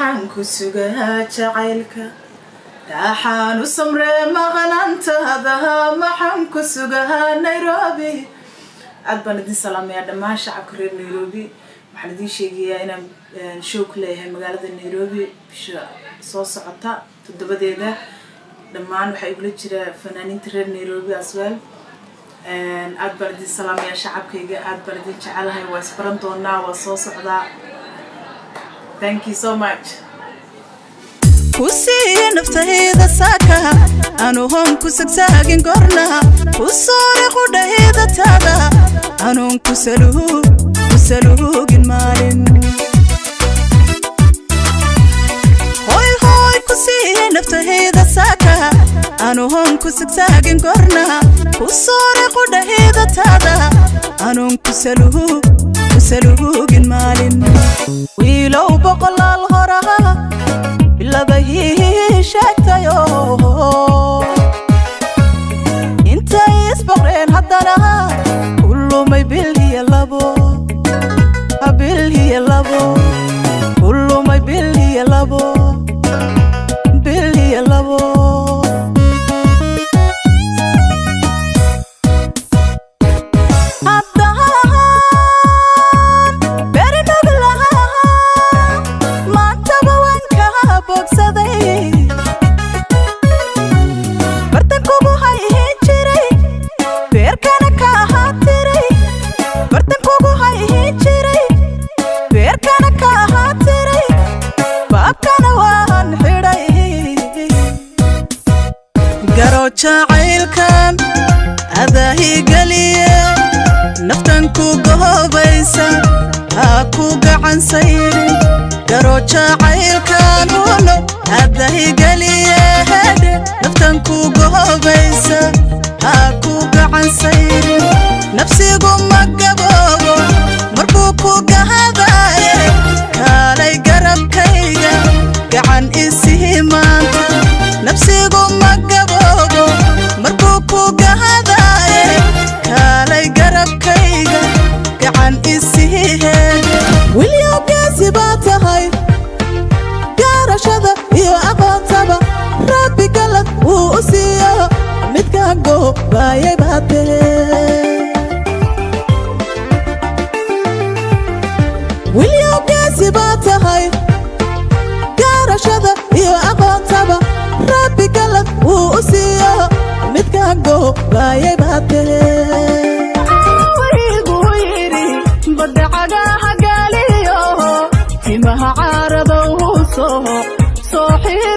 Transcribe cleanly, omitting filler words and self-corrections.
Maxaan ku sugaa jacaylka? Daaxaan u samree maqnaantaada, maxaan ku sugaa Nairobi? Aad baan idin salaamayaa dhammaan shacabka reer Nairobi. Waxaan idiin sheegayaa inaan show ku leeyahay magaalada Nairobi bisha soo socota 7deeda. Dhammaan waxaa igula jira fanaaniinta reer Nairobi as well. Aad baan idin salaamayaa shacabkayga, aad baan idin jecelahay. Waa isbaran doonaa, waa soo socdaa. Thank you so much. Ku siiye naftayda saaka, anu hoon ku sagsaagin gorna, ku soore qudhayda taada, anuun ku saluugin maalin. Hoy hoy, ku siiye naftayda saaka, anu hoon ku sagsaagin gorna, ku soore qudhayda taada, anuun ku saluugin maalin. Wiilow boqolaal horaha bilabahii sheegtayo, intay isboqreen haddana ku lumay bil iyo labo, bil iyo labo, ku lumay bil iyo labo, bil iyo labo. Haddaan beri nuglahaa, maantaba waan kaa bogsaday. Bartan kugu hayhin jiray, beerkana ka ahaa tiray. Bartan kugu hayhin jiray, beerkana ka ahaa tiray, baabkana waan xidhay. Garo jacaylkan adaahigeliye, naftan ku gohobaysa, ha ku gacan sayrin. Garo jacaylkan uno adahigeliye, hedhe, naftan ku gohobaysa, ha ku gacan sayrin. Nafsigu ma gaboobo marbuu ku gahadaaye, kaalay garabkayga, gacan isii maanta. Nafsigu ma gaboobo marbuu ku gahadaaye, kaalay garabkayga, gacan isii heed. Wilyow, geesi baa tahay, gaarashada iyo aqoontaba Rabbi galad wuu u siiyo, midka goobaayay baa tahe. Wilyow, geesi baa tahay, gaarashada iyo aqoontaba Rabbi galad wuu u siiyo, midka goobaayay baa tahe. Waygu yidhi badda cagaha gaaliyo, timaha caaradow soo soo xir.